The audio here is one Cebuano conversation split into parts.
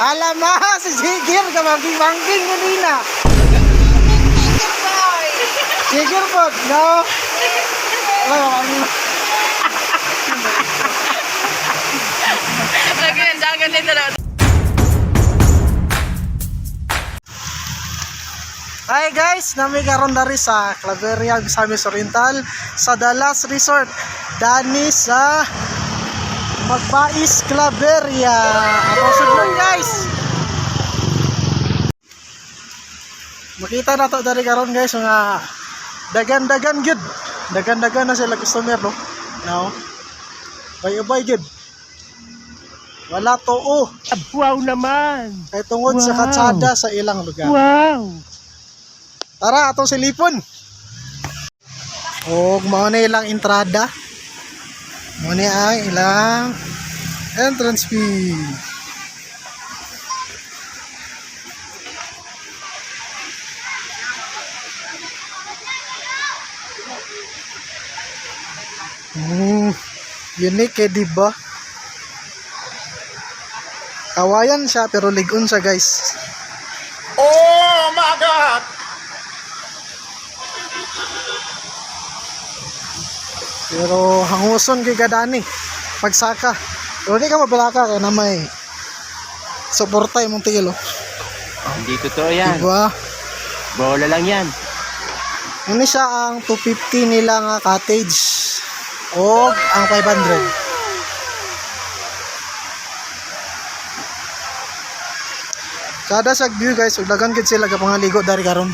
Alam mo, si Jigger, kamangking-mangking kanina. Jigger po, no? Alam mo, Lagi ang dagan din na. Hi guys, nami karon dari sa Claveria, Misamis Oriental, sa Dallas Resort. Dani sa Magbais Claveria. Ato sudlon, guys. Makita na to dari karon, guys, mga dagan-dagan gyud. Dagan-dagan na sila customer, no. Now, bay-ubay gyud. Wala to, oh. Wow naman! Kay tungod sa Wow. katsada sa ilang lugar. Wow! Tara, atong silipon. Og mao na ilang entrada. Mao ni ang ilang entrance fee. Unique eh, di ba? Kawayan siya pero ligon siya, guys. Oh my God! Pero hanguson kay kadani pagsaka. Pero di ka mabalaka kay na may suporta imong tiil, oh. Hindi totoo yan. Diba? Bola lang yan. Ano siya ang 250 nila nga cottage o ang 500. Sada sa view, guys, ug dagan gid sila kapangaligo dari karon.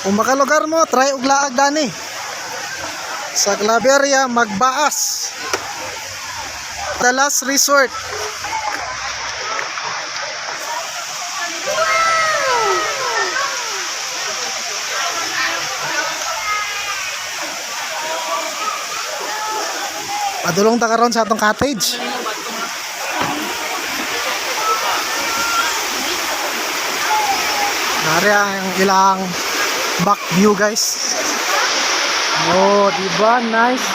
Kung makalugar mo, try og laag dani. Sa Claveria, Magbaas. Talas Resort. Padulong ta karon sa atong cottage. Nari ang ilang back view, guys. Oh, di ba? Nice.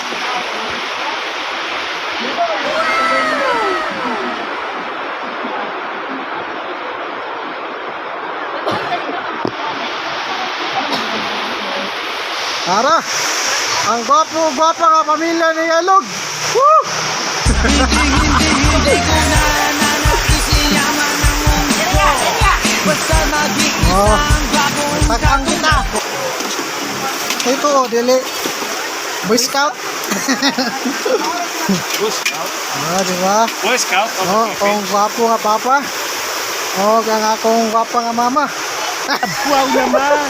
Tara! Ang gwapo-gwapa nga pamilya ni Alog! Woo! Oh, takang kita. Ito, oh, dili. Boy Scout. Boy Scout? Ah, di ba? Boy Scout? Oh, akong gwapo nga papa. Oh, kang akong gwapa nga mama. Wow naman!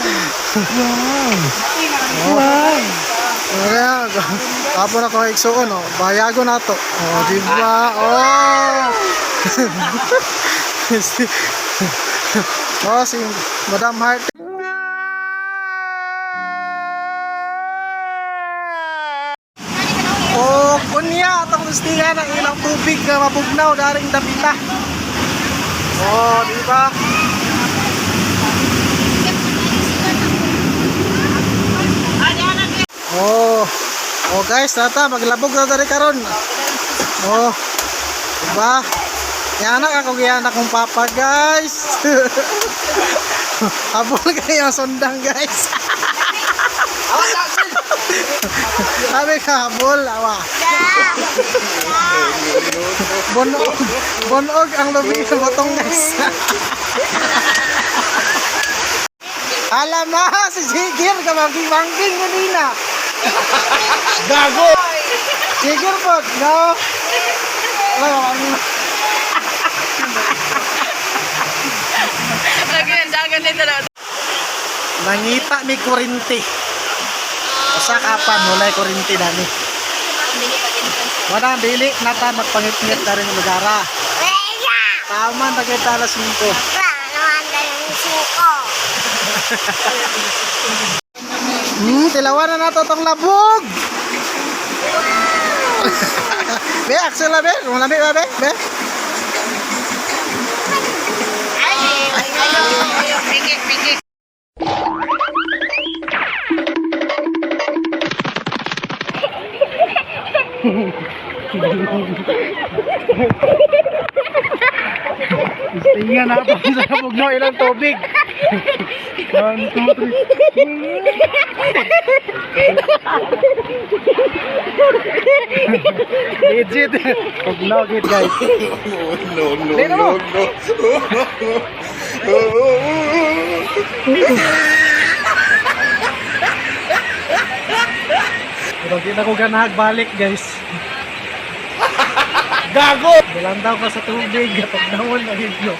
Wow! Wow! Kaya, gwapo na ko igsuon, oh. Bayago na to. Oh, di ba? Oh. Oh, si Madam Hart. Oh, kunya atong gustihan ang ilang tubig nga mabugnaw daring dapita. Oh, di ba? Oh. Oh guys, tata maglabog na diri karon. Oh. Diba? Yanak ako giyanak kong papa, guys. Habol kayo ang sundang, guys. Sabi ka, habol, awa. Bonog, bonog ang lubi ng botong, guys. Alam mo, si Jigger, kamangking-mangking kanina. Gago! Jigger po, no? Alam mo, Lagi ang dagan din na. Nangita mi kurinti. Usa ka pan walay kurinti dani. Wala dili na ta magpangitngit na rin lugara. Tama na kita alas 5. Tilawan na nato tong labog. Be, Axel na be. Kung lami ba be? Be? Pikit, pikit. Tingnan nato sa labog no, ilang tubig. 1, 2, 3. Legit. Tugnaw gid, guys. No, no, Dito mo. no, no. Pero di na ko ganahag balik, guys. Gago! Bulandaw ka sa tubig, tugnawan na gid no.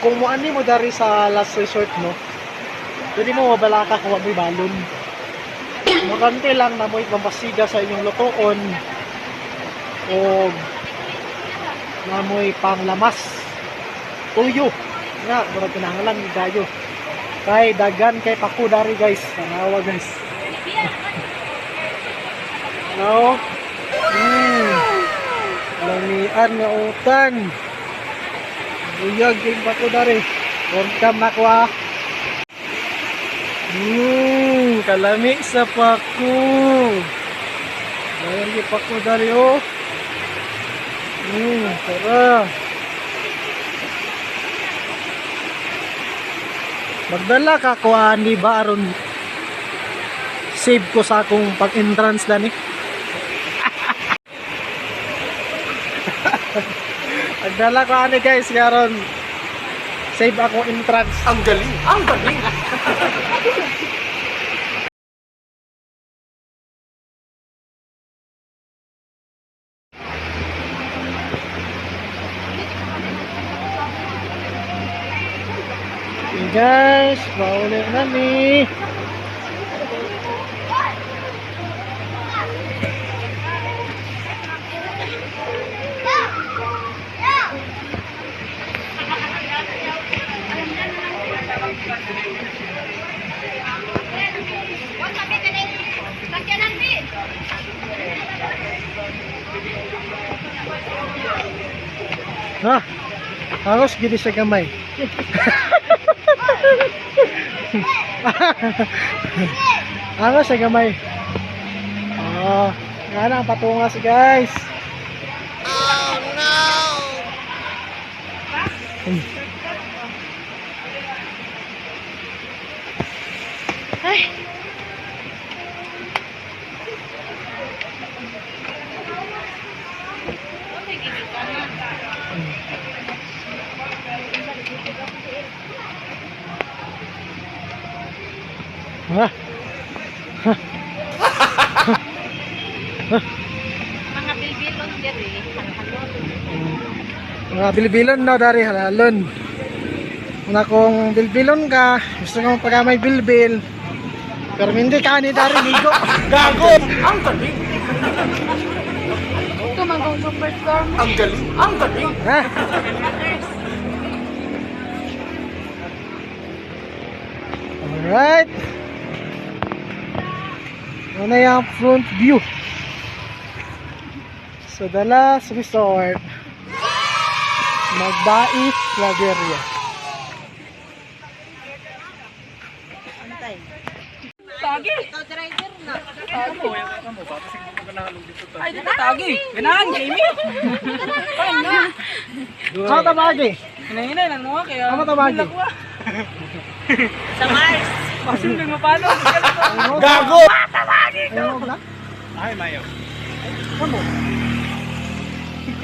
Kung moani mo dari sa last resort no, pwede mo mabala ka kung wa mo'y balon. Importante lang na mo'y pambasiga sa inyong lutoon o na mo'y panglamas. Tuyo. Nga, murag kinahanglan ni dayo. Kay dagan kay pako dari, guys. Tanawa, guys. No? Lamian nga utan. Uyag yung pako dari. Welcome na ko ah. Kalami sa pako. Dagan kay pako dari oh. Tara. Magdala ka ko ani ba aron save ko sa akong pag-entrance dani. Magdala ko ani, guys, karon save akong entrance. Ang galing! Ang galing! Okay guys, pauli na ni. Ha? Halos gini sa gamay. Halos sa gamay. Ah, nga na ang patungas, guys. Oh no. Ay. Ha? Mga bilbilon diri, halhalon. Mga bilbilon no dari halalon. Una kung bilbilon ka, gusto mo pagka may bilbil. Pero hindi ka ni dari ligo. Gago! Ang galing! Tumanggang superstorm. Ang galing! Ang galing! Ha? Alright. Ano yung front view? Sa The Last Resort. Magbai, Claveria. Tagi. Ay, dito tagi. Ganahan, Jamie. Paano na? Ano tabagi? Hinahinay lang mo kaya. Ano tabagi? Sa Mars. Masin mo paano? Gago! Ano ba? Ay, mayo. Ano?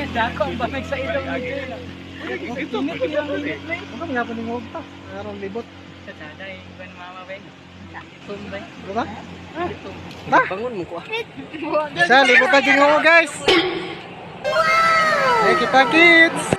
Dako ang bamig sa ilong ni Jay. Ito, Ano nga pa ni pa? Arong libot. Sa taday, ban mama bay. Tumbay. Diba? Ha? Bangon mo ko. Sa libot na ginoo, guys. Hey, kita kits.